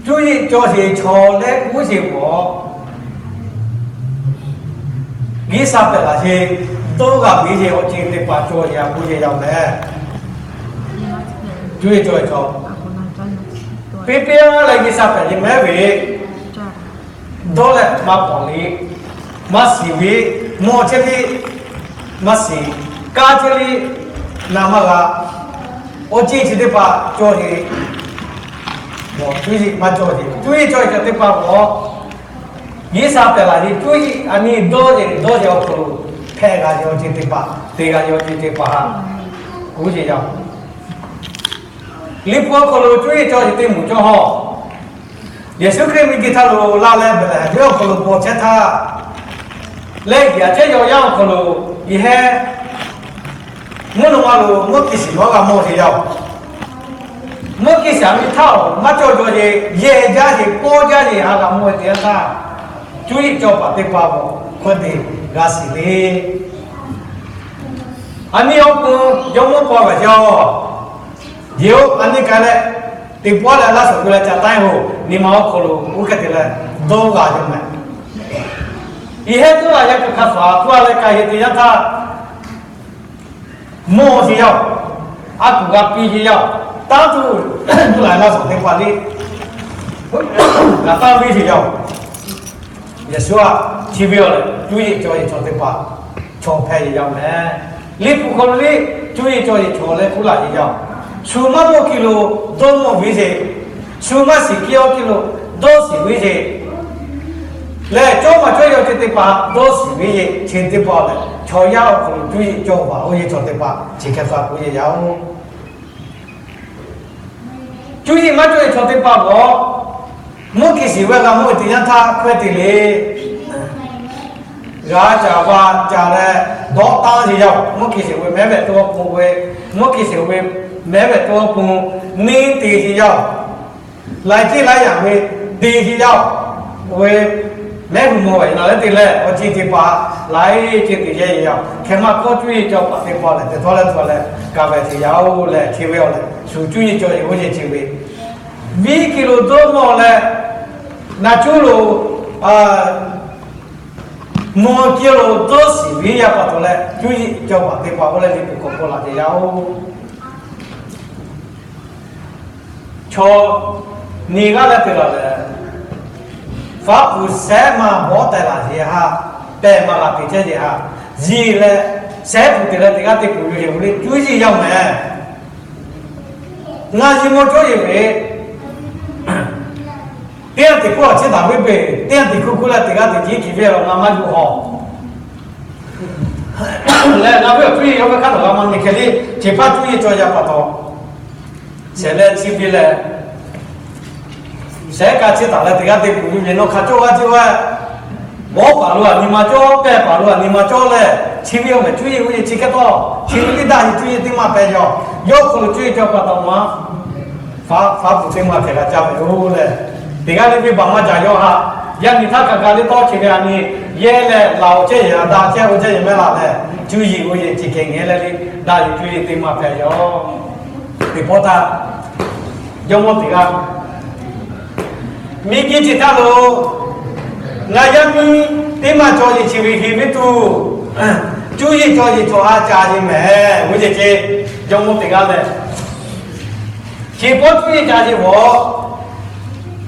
Cuˇ yiˍ cawˬ sheˍ chaw leh kuˇ sheˍ k'o, G'uiˬ sha pehˬ laˬ sheˍ, dawˇ g'a piˇ sheˍ awˬ ceuˬ teˇ hpaˍ cawˬ sheˍ a k'oˆ ve yaˇ mehˍ. Cuˇ yiˍ cawˬ ve chaw, piˇ piˇ leh G'uiˬ sha pehˬ ve mehˉ ve, dawˇ leh maˇ pawˍ le, maˇ shiˍ ve, mawˬ chehˇ le, maˇ shiˍ, kaˇ chehˇ le, na maˇ g'a, awˬ ceuˬ chi teˇ hpaˍ cawˬ sheˍ. Cuˇ yiˍ maˇ cawˬ sheˍ. Cuˇ yiˍ cawˬ ve chaw teˇ hpaˍ k'o, G'uiˬ sha pehˬ laˬ sheˍ, cuˇ yiˍ a nyi dawˇ sheˍ, dawˇ sheˍ awˬ hk'aw lo hpehꞈ g'a sheˍ awˬ ceuˬ teˇ hpaˍ, te g'a sheˍ awˬ ceuˬ teˇ hpaˍ haꞈ k'oˆ sheˍ yaˇ. Liꞈ hpu awˬ hk'aw lo cuˇ yiˍ cawˬ sheˍ teˇ moˍ cawˬ hawˬ. Yeˍsuˆ Hkriꞈ miˬ guiˬ htaˇ lo laˇ leh Behˍlehˍhehnˍ awˬ hk'aw lo paw chehˇ htaˇ, leh yaꞈ chehˇ yaw yaˇ awˬ hk'aw lo, yehˬ mvuhˇ naw ma lo mvuhˇ kiˇ shiˍ maˇ g'a mawˬ sheˍ yaˇ. Mvuhˇ kiˇ shiˍ a miˇ htaˇ maˇ cawˬ cawˬ sheˍ, yehˬ jaˇ sheˍ, paw jaˇ sheˍ, ha g'a mawˬ ve teˇ yanˇ htaˇ, cuˇ yiˍ cawˬ paˍ teˇ hpaˍ k'o, hk'aw te g'a shiˍ le. A nyi awˬ pon jawˇmawˇ paw g'a yaw. Yehˬ oˇ a nyi k'ai leh, teˇ pawˆ leh laˇ shaˍ k'oˆ leh ca taˇ hoˬ, nyi ma awˬ hk'aw lo oˇ hk'e te leh dawˇ g'a yaw mehˍ. Yehˬ hehˉ dawˇ g'a yaw kaꞈ hk'a shuˍ a hpu a leh k'ai sheˍ teˇ yanˇ htaˇ, mawˬ sheˍ yaˇ, a kuˬ g'a piˇ sheˍ yaˇ, taˇ tuˬ tuˬ laˬ laˇ shaˍ teˇ hpaˍ le, g'a taˇ ve sheˍ yaˇ. Yeˍsuˆ a chi ve awˬ leh cuˇ yiˍ cawˬ sheˍ chaw teˇ hpaˍ chaw hpehꞈ sheˍ yaˇ mehˍ. Liꞈ hpu hk'aw lo le, cuˇ yiˍ cawˬ sheˍ chaw leh k'oˆ laˇ sheˍ yaˇ. Shu maˇ mawˬ hkiˇ lo dawˇ mawˬ ve sheˍ, shu maˇ shiˍ hkiˇ awˬ hkiˇ lo dawˇ shiˍ ve sheˍ, lehˬ cawˇ maˬ cawˇ yaw ceh teˇ hpaˍ dawˇ shiˍ ve sheˍ, chi teˇ hpaˍ lehˬ chaw yaˇ awˬ hk'aw lo cuˇ yiˍ cawˬ paˍ oˇ ve chaw teˇ hpaˍ chi hk'e htaꞈ k'oˆ ve yaˇ oˬ. Cuˇ yiˍ maˇ cawˬ ve chaw teˇ hpaˍ k'o, mvuhˇ kiˇ shiˍ ve g'a mawˬ ve teˇ yanˇ htaˇ hkawehˇ te le. G'a caˍ va caˍ leh dawˇ tanˇ sheˍ yaˇ. Mvuhˇ kiˇ shiˍ ve mehˉ ve to awˬ pon ve, mvuhˇ kiˇ shiˍ ve mehˉ ve to awˬ pon neˇ te sheˍ yaˇ. Laiˬ ceˇ laiˬ yaꞈ ve te sheˍ yaˇ. Oˇ ve mehˉ hui mawˬ ve na leh te leh awˬ ceuˬ teˇ hpaˍ laiˬ ceˇ te yehˬ yaˇ. Hk'e maˇ k'oˆ, cuˇ yiˍ cawˬ paˍ teˇ hpaˍ lehˬ teˇ htawˇ leh htawˇ leh kaꞈ ve te yaˇ oˬ leh chi ve awˬ leh shu cuˇ yiˍ cawˬ sheˍ oˇ ve chi ve, viˉ hkiˇ lo dawˇ mawˬ leh, naˬ cuˇ lo mawˬ hkiˇ lo dawˇ shiˍ ve yaˇ pa taw leh cuˇ yiˍ cawˬ paˍ teˇ hpaˍ oˇ leh liꞈ hpu hk'aw k'oˆ laˇ te yaˇ oˬ. Chaw nyi g'aˇ leh te laˬ leh, faˉ pfuhˍ sehˉ ma bawˆ teh laˬ sheˍ haꞈ, pehˬ maˍ laˬ te chehˇ sheˍ haꞈ, yiˬ leh sehˉ pfuhˍ te leh teˇ g'aˇ te pfuhˍ yoˬ sheˍ ve le cuˇ yiˍ yaˇ mehˍ. Ngaˬ yiˬ mawˬ cawˇ yeˬ ve, teˇ g'aˇ teꞈ hkuˇ a chehˇ taˍ ve peuˬ, teˇ g'aˇ teꞈ hkuˇ hkuˇ leh teˇ g'aˇ teꞈ jiˉ kiˬ ve awˬ na maˇ yuˬ hawˬ leh, ngaˬ ve awˬ cuˇ yiˍ yawˇ ve hk'aˇ nawˬ g'a maˇ nyi hkeh le, chi hpaˇ cuˇ yiˍ cawˬ yaˇ pa taw, shehˍ leh chi piˇ leh, shehˍ kaꞈ chehˇ taˍ leh teˇ g'aˇ teꞈ pfuhˍ ve nawˬ hk'a cawˇ g'aˇ cawˇ g'aˇ, bawˆ paˍ lo a nyi ma cawˇ, pehˬ paˍ lo a nyi ma cawˇ leh, chi ve awˬ mehˍ cuˇ yiˍ oˇ ve chi hk'e tawˇ, chi ve teˇ daꞈ yiˬ cuˇ yiˍ teˇ maˇ pehˬ yaˇ. Yawˇ hk'aw lo cuˇ yiˍ cawˬ pa taw maˇ faˉ pfuhˍ teˇ maˇ hpehꞈ g'a caˇ ve oˬ leh, teˇ g'aˇ le venˇ baˬ maˇ ca yawˇ haꞈ, yaˇ nyi htaˇ kaꞈ kaꞈ le tawˇ chi ve a nyi, yehˇ leh laˬ awˬ chehˇ yeˬ a daꞈ chehˇ oˇ chehˇ yeˬ mehˉ laˬ leh, cuˇ yiˍ oˇ yeˬ chi hk'e ngehˉ leh le, daꞈ yiˬ cuˇ yiˍ teˇ maˇ hpehꞈ yaˇ. Teˇ pawˆ htaˇ, jawˇmawˇ teˇ g'aˇ miˬ guiˬ chi htaˇ lo, ngaˬ yaˇ miˇ teˇ maˇ cawˬ yeˬ chi ve heˍ ve tuˬ, cuˇ yiˍ cawˬ yeˬ cawˬ a ca yeˬ mehˍ oˇ yeˬ ce. Jawˇmawˇ teˇ g'aˇ lehˬ, chi pawˆ cuˇ yiˍ ca yeˬ vawˬ,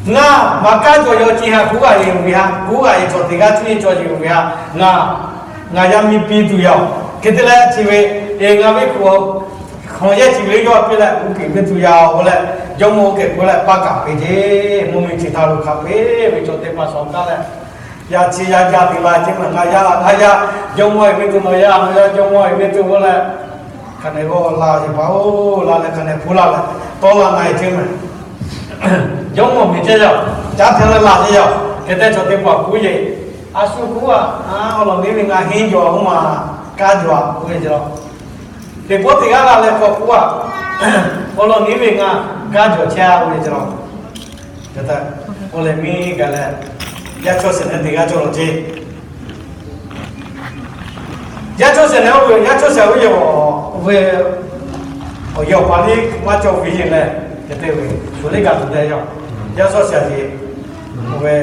ngaˬ maˍ kaˇ cawˬ yaw chi haꞈ kuˉ g'aꞈ yeˬ ve haꞈ, kuˉ g'aꞈ yeˬ cawˬ teˇ g'aˇ cuˇ yiˍ cawˬ yeˬ ve haꞈ, ngaˬ, ngaˬ yaˇ miˇ piˇ tuˬ yaˇ. Hk'e te leh chi ve, ngaˬ ve hpu hk'awꞈ yehˇ chi ve le yawˇ piˇ leh kuˉ kiˬ ve tuˬ yaˇ oˬ leh, jawˇmawˇ oˇ kehˬ k'oˆ leh paˇ kaꞈ peꞈ ce. Mvuhˇ miˬ chi htaˇ lo hk'a peu-eˬ ve cawˬ teˇ hpaˍ shawˍ kaˇ leh, yaˇ chi yaˇ jaˇ teꞈ la ce mehˍ, ngaˬ yaˇ, ngaˬ yaˇ, jawˇmawˇ heˍ ve tuˬ nawˬ yaˇ, nawˬ yaˇ jawˇmawˇ heˍ ve tuˬ oˇ leh, hk'aˬ nehˬ g'awˇ la yeˬ paˍ oˬ la leh hk'aˬ nehˬ hpu la leh tawˇ la na e ce mehˍ. Jawˇmawˇ miˬ ce yaˇ, caˉ htaˇ leh la ce yaˇ. Hk'e te chaw teˇ hpaˍ kuˉ yeˬ, a shu kuˉ a, awˬ lawn neˇ ve ngaˬ henˇ jawˬ a oˇ ma, kaˇ jawˬ a oˇ ve ce la. Teˇ pawˆ teˇ g'aˇ la leh k'awꞈ k'oˆ a, awˬ lawn neˇ ve ngaˬ kaˇ jawˬ chehˇ a oˇ ve ce la. Awˬ leh miˇ gaˬ leh, yaˇ chaw shehˍ leh teˇ g'aˇ cawˬ lawˬ ce. Yaˇ chaw shehˍ leh oˇ ve, yaˇ chaw shehˍ oˇ ve, awˬ yehˬ awˬ pa liˇ maˇ cawˬ ve yeˬ leh, hk'e te ve shuˍ liˇ gaˬ tuˬ leh yaˇ Yaˇ shawˉ shaˍ ce, oˇ ve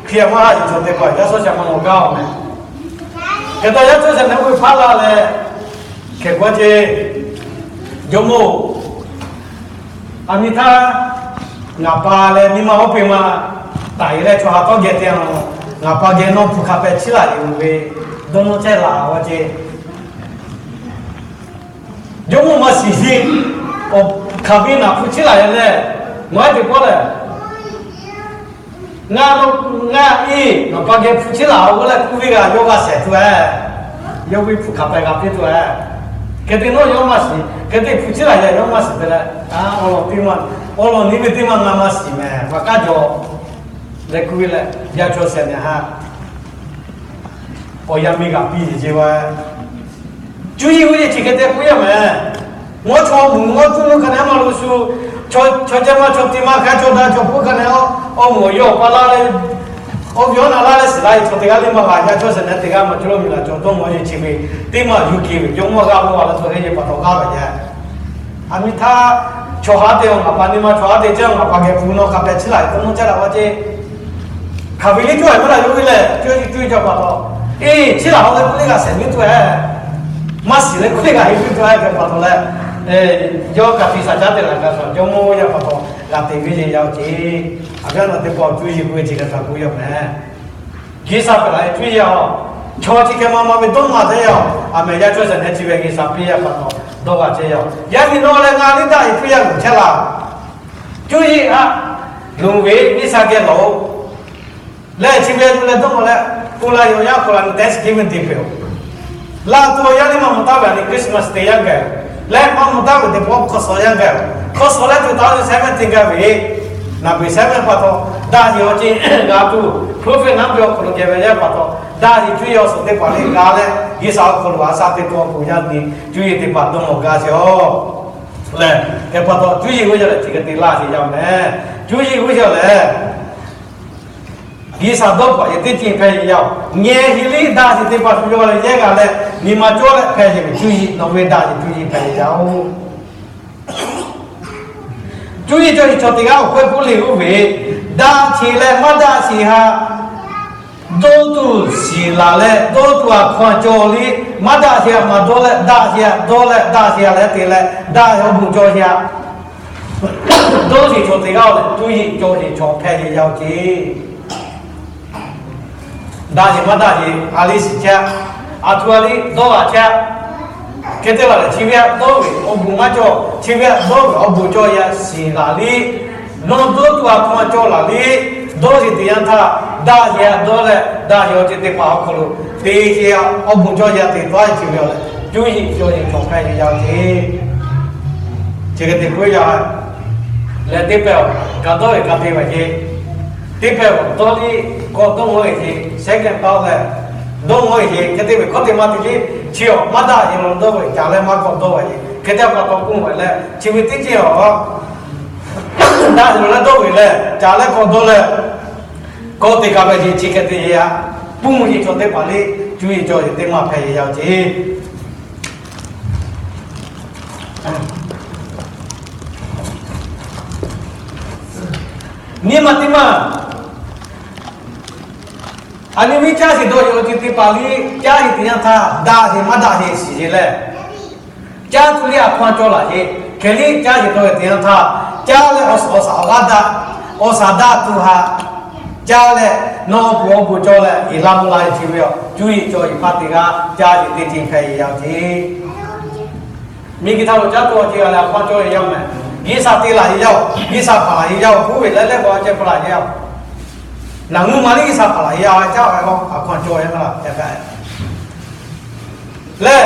Hkriꞈ yaˇ maˇ haˆ yuˬ chaw teˇ hpaˍ yaˇ shawˉ shaˍ maˇ mawˬ gaˇ-oˬ meh. Hk'e taw yaˇ shawˉ shaˍ neˇ oˇ ve hpaˇ la leh, hk'e k'oˆ ce, Jawˇmawˇ-oˬ, aˬ miˍ htaˇ ngaˬ pa leh nyi ma oˇ peˇ ma taˍ-e leh chaw ha tawˇ geh te-a, ngaˬ pa geh nawˇ hpu hk'a peh chiˇ laˬ-e ve dawˇ nawˇ chehˇ laˬ-a ce. Jawˇmawˇ maˇ shiˍ shiˍ, hk'aˬ ve naˬ hpu chiˇ laˬ-e leh, ngaˬ ehˉ teˇ pawˆ lehˬ, ngaˬ, ngaˬ iˉ nawˬ pa geh hpu chiˇ laˬ-o k'oˆ leh k'oˆ ve g'a yawˇ g'a shehˍ tuˬ-e, yawˇ ve hpu hk'aˬ peh g'a piˇ tuˬ-e. Hk'e te nawˇ yawˇ maˇ shiˍ, hk'e te hpu chiˇ laˬ-e yawˇ maˇ shiˍ te leh, a, awˬ lawn teˇ maˇ, awˬ lawn nyi ve teˇ maˇ ngaˬ maˇ shiˍ meh, maˇ kaˉ jaw leh k'oˆ ve leh, yaˇ chaw shehˍ nehˬ ha awˬ yanˇ miˇ g'a piˇ yeˬ ce ve. Cuˇ yiˍ g'uˇ yeˬ chi hk'e te k'oˆ yaˇ meh. Ngaw chaw mvuhˬ ngaw tuˇ lo hk'a nehˬ maˇ lo shu, chaw, chaw ceh maˇ chaw te maˇ hk'aˇ chaw daꞈ chaw hpu hk'a nehˬ, awˬ mvuhˬ awˬ yaw awˬ pa laˇ leh, awˬ viˉ awˬ na laˇ leh shiˍ la-e chaw teˇ g'aˇ le maˇ g'a. Yaˇ chaw shehˍ nehˬ teˇ g'aˇ maˇ cawˬ lo miˬ laˬ cawˬ dawˇ maw yeˬ chi ve teˇ maˇ yuˬ ke ve Jawˇmawˇ g'a lo a leh chaw heˆ yeˬ pa taw g'aˇ ve yaˇ. Aˬ miˍ htaˇ chaw haˉ te-a ngaˬ pa nyi ma chaw haˉ te ceˇ ngaˬ pa geh hpu nawˇ hk'a peh chiˇ laˬ-e dawˇ nawˇ chehˇ laˬ-a ce. Hk'aˬ ve liˇ cawˬ-e maˇ laˬ yawˇ ve lehˬ, cuˇ yiˍ cuˇ yiˍ ca pa taw, eˬ, chiˇ laˬ-a leh k'oˆ le g'a shehˍ miˇ tuˬ-e, maˇ shiˍ leh k'oˆ le g'a heˆ miˇ tuˬ-e hk'e pa taw leh, yawˇ kaꞈ hk'e shaˍ caˉ te laˬ g'a sha Jawˇmawˇ yaˇ pa taw g'a te ve le yaˇ-oˬ ce. Aˬ viˉ awˬ na teˇ pawˆ cuˇ yiˍ k'oˆ ve chi hk'e htaꞈ k'oˆ yaˇ meh. G'uiˬsha pehˬ laˬ-e cuˇ yiˍ-a, chaw chi hk'e maˇ maˇ ve dawˇ maˇ te yaˇ-oˬ. Aˬ meh yaˇ chaw shehˍ nehˬ chi ve G'uiˬsha piˇ yaˇ pa taw dawˇ g'a chehˇ yaˇ-oˬ. Yaˇ miˇ nawˇ leh ngaˬ liˇ daꞈ yeˬ cuˇ yaˇ loˍ chehˇ laˇ. Cuˇ yiˍ-a, loˍ ve G'uiˬsha geh lawˬ-oˬ. Leh chi ve a yuˬ leh dawˇ mawˬ leh, k'oˆ laˇ yaw yaˇ k'oˆ la ni Thanksgiving te peuˬ-oˬ. Laˇ tuˬ yaˇ liˇ maˇ mawˬ taˍ ve a ni Christmas te yaˇ gaˬ-oˬ. Leh maˇ mawˬ taˍ ve teˇ pawˆ hk'aw suh yaˇ gaˬ-oˬ. Hk'aw suh leh tuˬ taˍ ve sehˉ mehˆ te gaˬ ve, naˬ beuˬ sehˉ mehˆ pa taw, daꞈ yeˬ awˬ ce g'a tuˬ, prophet naˉ ve awˬ hk'aw lo geh ve yaˇ pa taw, daꞈ yeˬ cuˇ yiˍ awˬ suhˍ teˇ hpaˍ le g'a leh, G'uiˬsha awˬ hk'aw lo a shaꞈ teˇ to awˬ pon yaˇ ni cuˇ yiˍ teˇ hpaˍ dawˇ mawˬ gaˇ sheˍ-oˬ. Leh, hk'e pa taw cuˇ yiˍ g'uˇ yaˇ lehˬ chi hk'e te laˇ sheˍ yaˇ meh. Cuˇ yiˍ g'uˇ yaˇ lehˬ, G'uiˬsha dawˇ hpaꞈ yeˬ teˇ ceuˬ hpehꞈ yeˬ yaˇ-oˬ. Ngeh hiˉ liˇ daꞈ sheˍ teˇ hpaˍ shu yaw leh yehˇ g'a leh, nyi ma cawˇ leh hpehꞈ yeˬ ve cuˇ yiˍ nawˬ ve daꞈ sheˍ cuˇ yiˍ hpehꞈ yeˬ yaˇ-oˬ. Cuˇ yiˍ cawˇ yiˍ chaw teˇ g'aˇ awˬ hkawehˇ k'oˆ le oˇ ve, daꞈ sheˍ leh maˇ daꞈ sheˍ ha dawˇ tuˬ shiˍ laˬ leh, dawˇ tuˬ a hkaw-anˬ cawˬ liˇ, maˇ daꞈ sheˍ a maˇ dawˇ leh, daꞈ sheˍ a dawˇ leh, daꞈ sheˍ a leh te leh, daꞈ sheˍ awˬ bon cawˬ sheˍ a dawˇ sheˍ chaw teˇ g'aˇ lehˬ, cuˇ yiˍ cawˇ sheˍ chaw hpehꞈ yeˬ yaˇ-oˬ ce. Daꞈ sheˍ maˇ daꞈ sheˍ a liˇ shiˍ caˇ, a htoꞈ a liˇ dawˇ g'a caˇ. Hk'e te laˬ lehˬ, chi ve a dawˇ ve awˬ bon maˇ cawˬ, chi ve a dawˇ ve awˬ bon cawˬ yaˇ shiˍ laˬ liˇ, nawˬ dawˇ tuˬ a hkaw-anˬ cawˬ laˬ liˇ, dawˇ sheˍ teˇ yanˇ htaˇ, daꞈ sheˍ a dawˇ leh daꞈ sheˍ awˬ ceuˬ teˇ hpaˍ awˬ hk'aw lo te sheˍ a awˬ bon cawˬ yaˇ te tawˇ a chi ve a lehˬ, cuˇ yiˍ cawˇ sheˍ chaw hpehꞈ yeˬ yaˇ-oˬ ce. Chi hk'e te k'oˆ yaˇ lehˬ, teˇ pehˍ awˬ kaꞈ dawˇ ve kaꞈ te ve ce. Teˇ pehˍ awˬ dawˇ liˇ k'awꞈ dawˇ mawˇ ve ce. Second taw leh dawˇ mawˇ ve ce. Hk'e te ve hkawˇ te maˇ te liˇ chi awˬ maˇ daꞈ yeˬ lo dawˇ ve caˍ leh maˇ k'awꞈ dawˇ ve ce. Hk'e te pa taw k'oˆ ve lehˬ, chi ve teˇ ceuˬ awˬ daꞈ yeˬ lo leh dawˇ ve leh caˍ leh k'awꞈ dawˇ leh k'awꞈ te kaꞈ ve ce. Chi hk'e te yaˇ, pun mvuh yeˬ chaw teˇ hpaˍ liˇ cuˇ yiˍ cawˇ yeˬ teˇ maˇ hpehꞈ yeˬ yaˇ-oˬ ce. Nyi ma teˇ maˇ, a nyi miˇ caˇ sheˍ dawˇ yeˬ awˬ ceuˬ teˇ hpaˍ liˇ caˇ sheˍ teˇ yanˇ htaˇ, daꞈ sheˍ maˇ daꞈ sheˍ shiˍ yeˬ leh, caˇ tuˬ liˇ a hkaw-anˬ cawˬ laˬ sheˍ. Hk'e liˇ caˇ sheˍ dawˇ yeˬ teˇ yanˇ htaˇ, caˇ leh awˬ suhˍ awˬ shaˍ awˬ g'aˇ daꞈ, awˬ shaˍ daꞈ tuˬ haꞈ caˇ leh, nawˬ awˬ pon awˬ bon cawˬ leh, iˍ la mvuh la yeˬ chi ve a cuˇ yiˍ cawˇ yeˬ hpaˇ teˇ g'aˇ caˇ sheˍ teˇ ceuˬ hpehꞈ yeˬ yaˇ-oˬ ce. Miˬguiˬ htaˇ lo caˉ taw ce g'a leh a hkaw-anˬ cawˬ yeˬ yaˇ meh. G'uiˬsha te laˬ yeˬ yaˇ-oˬ, G'uiˬsha hpaˍ laˬ yeˬ yaˇ-oˬ, k'oˆ ve lehˬ leh k'o a ceh hpaˍ laˬ yeˬ yaˇ-oˬ. Naˬ mvuhˇ ma liˇ G'uiˬsha hpaˍ laˬ yeˬ yaˇ caˇ ve k'o a hkaw-anˬ cawˬ yeˬ maˇ laˬ ca kaꞈ leh,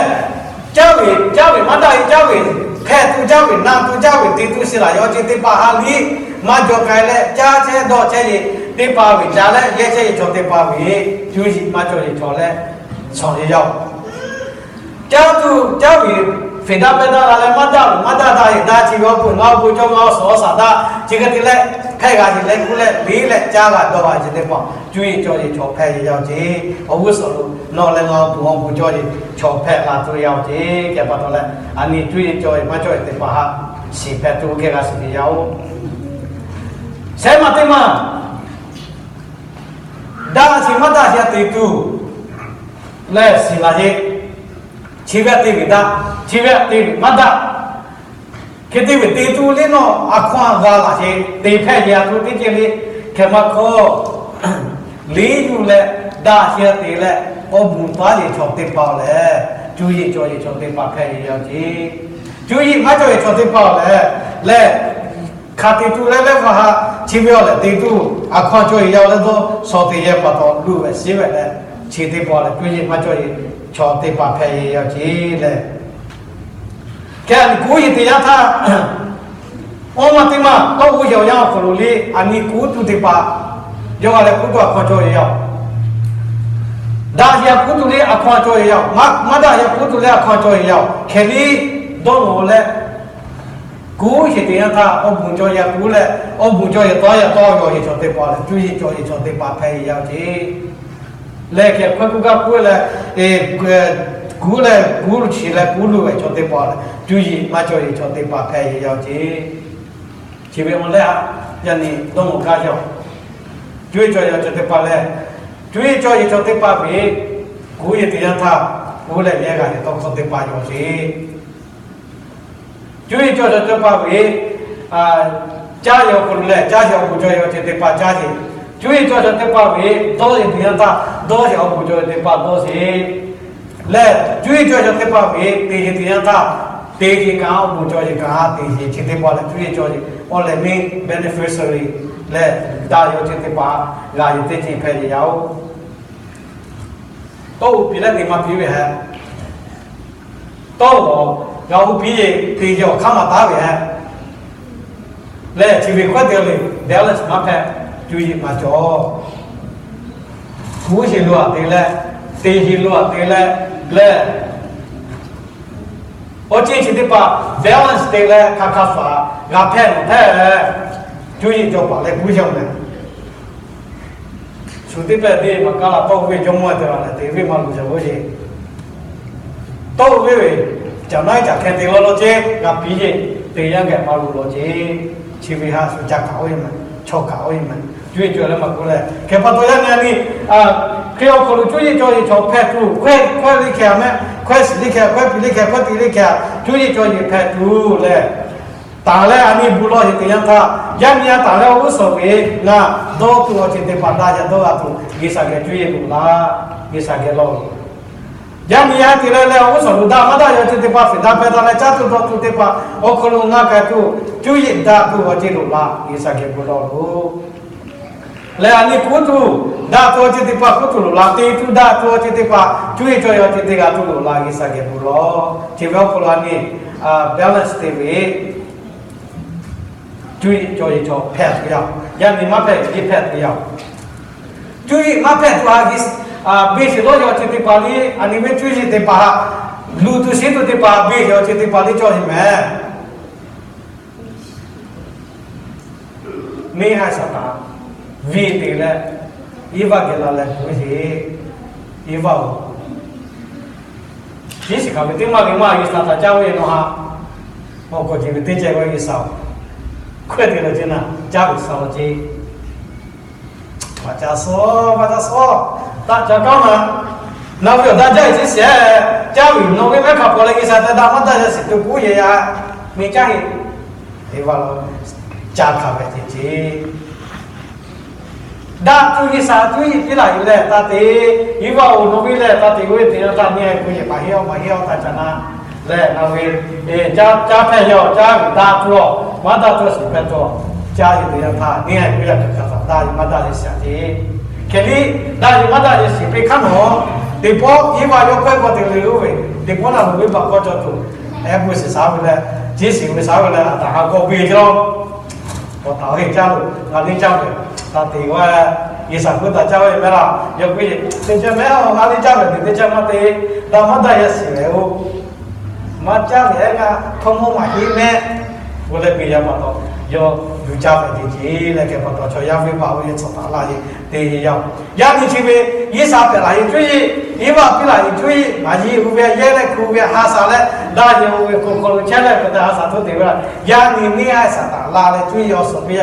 caˇ ve, caˇ ve maˇ daꞈ ve caˇ ve, hpehꞈ tuˬ caˇ ve, na tuˬ caˇ ve, te tuˬ shiˍ laˬ yeˬ awˬ ceuˬ teˇ hpaˍ ha liˇ maˇ jaw k'ai leh, caˇ chehˇ dawˇ chehˇ yeˬ teˇ hpaˍ ve ca leh yehˇ chehˇ yeˬ chaw teˇ hpaˍ ve cuˇ yiˍ maˇ cawˬ yeˬ chaw leh shawˍ yeˬ yaˇ-oˬ. Caˇ tuˬ caˇ ve, feˍ daˇ pehˇ daˇ la leh maˇ daꞈ ve maˇ daꞈ daꞈ yeˬ daꞈ chi ve awˬ pon ngaˬ awˬ bon cawˬ ngaˬ awˬ suhˍ awˬ shaˍ daꞈ chi hk'e te leh hpehꞈ g'a yeˬ leh k'oˆ leh liˇ leh caˇ g'a dawˇ g'a yeˬ teˇ hpaˍ cuˇ yiˍ cawˇ yeˬ chaw hpehꞈ yeˬ yaˇ-oˬ ce. Awˬ g'uˇ suhˍ lo nawˬ leh ngaˬ awˬ pon awˬ bon cawˬ yeˬ chaw hpehꞈ la tuˬ yaˇ-oˬ ce. Hk'e pa taw leh, a nyi cuˇ yiˍ cawˇ yeˬ maˇ cawˬ yeˬ teˇ hpaˍ haꞈ shiˍ hpehꞈ tuˬ geh g'a shiˍ ve yaˇ-oˬ. Hk'e maˬ teˇ maˬ, daꞈ sheˍ maˇ daꞈ sheˍ te tuˬ lehˬ shiˍ laˬ sheˍ. Chi ve te ve daꞈ, chi ve te ve maˇ daꞈ. Hk'e te ve te tuˬ le nawˬ a hkawˇ a g'a laˬ sheˍ. Te hpehꞈ ve a htoꞈ teˇ ceuˬ le, hk'e maˇ hkawˇ liꞈ yuˬ leh daꞈ sheˍ te leh, awˬ bon taˍ yeˬ chaw teˇ hpaˍ lehˬ, cuˇ yiˍ cawˬ yeˬ chaw teˇ hpaˍ hpehꞈ ve yoˬ ceˇ. Cuˇ yiˍ maˇ cawˬ yeˬ chaw teˇ hpaˍ lehˬ, lehˬ hk'a te tuˬ leh leh va haꞈ chi ve awˬ lehˬ te tuˬ a hkawˇ cawˬ yeˬ yaˇ leh dawˇ shawˍ te yehˬ pa taw luˬ ve shiˍ ve leh, chi teˇ hpaˍ lehˬ cuˇ yiˍ maˇ cawˬ yeˬ chaw teˇ hpaˍ hpehꞈ ve yoˬ ceˇ lehˬ. Hk'e a nyi kuˉ yeˬ te yanˇ htaˇ, awˇ maˬ teˇ maˬ tawˇ g'uˇ yaˇ awˬ hk'aw lo le a nyi kuˉ tuˬ teˇ hpaˍ, yawˇ g'a leh kuˉ tuˬ a hkawˇ cawˬ yeˬ yaˇ-oˬ, daꞈ yeˬ kuˉ tuˬ le a hkawˇ cawˬ yeˬ yaˇ-oˬ, maˇ daꞈ yeˬ kuˉ tuˬ le a hkawˇ cawˬ yeˬ yaˇ-oˬ. Hk'e le dawˇ nawˬ leh kuˉ yeˬ te yanˇ htaˇ awˬ bon cawˬ yeˬ kuˉ leh, awˬ bon cawˬ yeˬ tawˇ yaˇ tawˇ yaw yeˬ chaw teˇ hpaˍ lehˬ, cuˇ yiˍ cawˬ yeˬ chaw teˇ hpaˍ hpehꞈ ve yoˬ ceˇ. Lehˬ hk'e hkawˇ kuˇ gaˇ kuˉ leh, kuˉ leh kuˉ chi leh kuˉ luˬ ve chaw teˇ hpaˍ lehˬ, cuˇ yiˍ maˇ cawˬ yeˬ chaw teˇ hpaˍ hpehꞈ ve yoˬ ceˇ. Chi ve awˬ leh a, yaˇ nyi dawˇ nawˬ gaˇ yaˇ-oˬ, cuˇ yiˍ cawˬ yeˬ chaw teˇ hpaˍ lehˬ, cuˇ yiˍ cawˬ yeˬ chaw teˇ hpaˍ ve kuˉ yeˬ te yanˇ htaˇ, kuˉ leh yehˇ g'a yeˬ tawˇ hkawˇ teˇ hpaˍ yaw ceˇ. Cuˇ yiˍ cawˬ chaw teˇ hpaˍ ve caˇ yeˬ awˬ hk'aw lo lehˬ, caˇ yeˬ awˬ bon cawˬ yeˬ chaw teˇ hpaˍ caˇ sheˍ. Cuˇ yiˍ cawˬ chaw teˇ hpaˍ ve dawˇ yeˬ te yanˇ htaˇ, dawˇ yeˬ awˬ bon cawˬ yeˬ teˇ hpaˍ dawˇ sheˍ. Lehˬ cuˇ yiˍ cawˬ chaw teˇ hpaˍ ve te yeˬ te yanˇ htaˇ, te yeˬ kaꞈ awˬ bon cawˬ yeˬ kaꞈ te yeˬ chi teˇ hpaˍ lehˬ, cuˇ yiˍ cawˬ yeˬ awˬ lehˬ mehˇ beneficiary lehˬ, daꞈ yeˬ awˬ ceuˬ teˇ hpaˍ g'a yeˬ teˇ ceuˬ hpehꞈ yeˬ yaˇ-oˬ. Tawˇ oˇ piˍ leh te maˇ piˇ ve hehꞈ, tawˇ g'a oˇ piˇ yeˬ te yeˬ awˬ hk'aˇ maˇ taˉ ve hehꞈ. Lehˬ chi ve k'awehˇ te le, balance maˇ hpehꞈ, cuˇ yiˍ maˇ cawˬ. Kuˉ yeˬ lo a te leh, te yeˬ lo a te leh, lehˬ awˬ ceuˬ chi teˇ hpaˍ balance te leh hk'a hk'a faˍ g'a hpehꞈ nawˬ hpehꞈ, cuˇ yiˍ cawˬ paˍ leh kuˉ yeˬ mehˍ. Shu teˇ pehˇ teˇ maˬ kaˇ la tawˇ ve jawˇ mawˇ te la leh te ve maˇ luˬ yaꞈ g'oˇ yeˬ. Tawˇ ve ve, caꞈ naˉ caꞈ hkeh te law law ceˇ g'a piˇ yeˬ, te yaˇ geh maˇ luˬ law ceˇ. Chi ve ha shu ca kaꞈ oˇ yeˬ mehˍ, chaw kaꞈ oˇ yeˬ mehˍ. Cuˇ yiˍ cawˬ leh maˇ k'oˆ leh, hk'e pa taw yaˇ nyi a nyi, Hkriꞈ awˬ hk'aw lo cuˇ yiˍ cawˬ yeˬ chaw hpehꞈ tuˬ, hkawehˇ hkawehˇ le hkeh a mehˍ, hkawehˇ shiˍ le hkeh a, hkawehˇ piˇ le hkeh a, hkawehˇ te le hkeh a, cuˇ yiˍ cawˬ yeˬ hpehꞈ tuˬ lehˬ, taˍ leh a nyi bon lawˬ yeˬ te yanˇ htaˇ, yaˇ nyi a taˍ leh awˬ g'uˇ suhˍ ve ngaˬ dawˇ tuˬ awˬ ceuˬ teˇ hpaˍ daꞈ yaꞈ dawˇ g'a tuˬ, G'uiˬsha geh cuˇ yiˍ loꞈ la, G'uiˬsha geh lawˬ. Yaˇ nyi a te leh leh awˬ g'uˇ suhˍ lo daꞈ maˇ daꞈ yaꞈ awˬ ceuˬ teˇ hpaˍ, feˍ daꞈ hpehˇ daꞈ leh caˇ tuˬ dawˇ tuˬ teˇ hpaˍ awˬ hk'aw lo ngaˬ k'ai tuˬ, cuˇ yiˍ daꞈ tuˬ awˬ ceuˬ loꞈ la, G'uiˬsha geh bon lawˬ loˬ. Lehˬ a nyi kuˉ tuˬ daꞈ tuˬ awˬ ceuˬ teˇ hpaˍ kuˉ tuˬ loꞈ la, te tuˬ daꞈ tuˬ awˬ ceuˬ teˇ hpaˍ, cuˇ yiˍ cawˬ yeˬ awˬ ceuˬ teˇ g'aˇ tuˬ loꞈ la, G'uiˬsha geh bon lawˬ. Chi ve awˬ hk'aw lo a nyi balance te ve, cuˇ yiˍ cawˬ yeˬ chaw hpehꞈ tuˬ yaˇ, yaˇ nyi maˇ hpehꞈ yeˬ hpehꞈ tuˬ yaˇ. Cuˇ yiˍ maˇ hpehꞈ tuˬ a, beˬ sheˍ lawˇ yeˬ awˬ ceuˬ teˇ hpaˍ le, a nyi ve cuˇ yiˍ teˇ hpaˍ, luˬ tuˬ shiˉ tuˬ teˇ hpaˍ beˬ sheˍ awˬ ceuˬ teˇ hpaˍ le cawˬ yeˬ mehˍ. Neˇ haiˬ Saˍtanˍ venˇ te leh, Eˇvaˇ geh la leh k'oˆ ve, Eˇvaˇ-oˬ, ciˉ shiˍ hk'aˬ ve teˇ maˇ ve maˇ ve Saˍtanˍ caˇ ve nawˬ ha, awˬ kawˬ jeˬ ve teˇ ceh ve G'uiˬsha-oˬ, hkawehˇ te la ceˇ na, caˇ ve G'uiˬsha la ceˇ. Maˇ ca sawˉ, maˇ ca sawˉ, taˆ ca kaˉ ma. Nawˬ ve awˬ daꞈ jaˇ ve ciˉ shiˍ, caˇ ve nawˬ ve mehˉ hk'aˬ hpawꞈ leh G'uiˬsha te daꞈ maˇ daꞈ yaˇ shiˍ tuˬ k'oˆ yeˬ ya, mi caˇ heˆ. Eˇvaˇ lo ca hk'a ve te ceˇ. Daꞈ tuˬ G'uiˬsha cuˇ yiˍ piˇ laˬ yuˬ leh taˇ te, Eˇvaˇ-oˬ, nawˬ ve lehˬ taˇ te, oˇ ve te na taˇ neˇ haiˬ k'oˆ yeˬ maˇ heˆ-oˬ, maˇ heˆ-oˬ, taˇ ca na. Lehˬ nawˬ ve caˇ hpehˇ yaˇ-oˬ, caˇ ve daꞈ tuˬ-oˬ, maˇ daꞈ tuˬ shiˍ hpehˇ tuˬ, caˇ yeˬ te yanˇ htaˇ neˇ haiˬ k'oˆ yaˇ hk'aˬ hk'aˬ htaꞈ daꞈ yeˬ maˇ daꞈ yeˬ shiˍ a ceˇ. Hk'e le, daꞈ yeˬ maˇ daꞈ yeˬ shiˍ piˇ hk'aˇ nawˬ, teˇ pawˆ Eˇvaˇ yawˇ hkawehˇ k'awꞈ te le oˇ ve, teˇ pawˆ naˬ loꞈ ve baˬ k'awˇ cawˬ tuˬ, ehˉ pui shiˍ shaˉ ve leh, ciˉ shiˍ ve shaˉ ve leh, a htaꞈ ha k'awꞈ ve cawˬ. Awˬ htaꞈ oˇ heˆ caˇ loˬ, ngaˬ liˇ caˇ ve, taˇ te g'a, G'uiˬsha hk'oˆ taˇ caˇ ve mehˉ laˇ. Yawˇ k'oˆ yeˬ, teˇ ceh mehˉ-oˬ, ngaˬ liˇ caˇ ve teˇ ceh maˇ te, daꞈ maˇ daꞈ yaˇ shiˍ ve-oˬ. Maˇ caˇ ve ngaˬ hkawˇ mawˇ maˇ heˆ mehˆ. K'oˆ leh piˇ yaˇ pa taw, yawˇ yuˬ caˇ ve teˇ ceh leh hk'e pa taw chaw yaˇ venˇbaˆ oˇ ve chaw htaꞈ laˇ yeˬ te yeˬ yaˇ. Yaˇ nyi chi ve G'uiˬsha hpehꞈ laˬ yeˬ cuˇ yiˍ, Eˇvaˇ piˇ laˬ yeˬ cuˇ yiˍ, maˇ yiˇ oˇ ve yehˇ leh hku ve ha shaˍ leh, daꞈ yeˬ oˇ ve hk'aw hk'aw lo chehˇ leh hk'e te ha shaˍ htoˇ te ve la. Yaˇ nyi neˇ haiˬ Saˍtanˍ laˇ leh cuˇ yiˍ awˬ suhˍ piˇ yaˇ.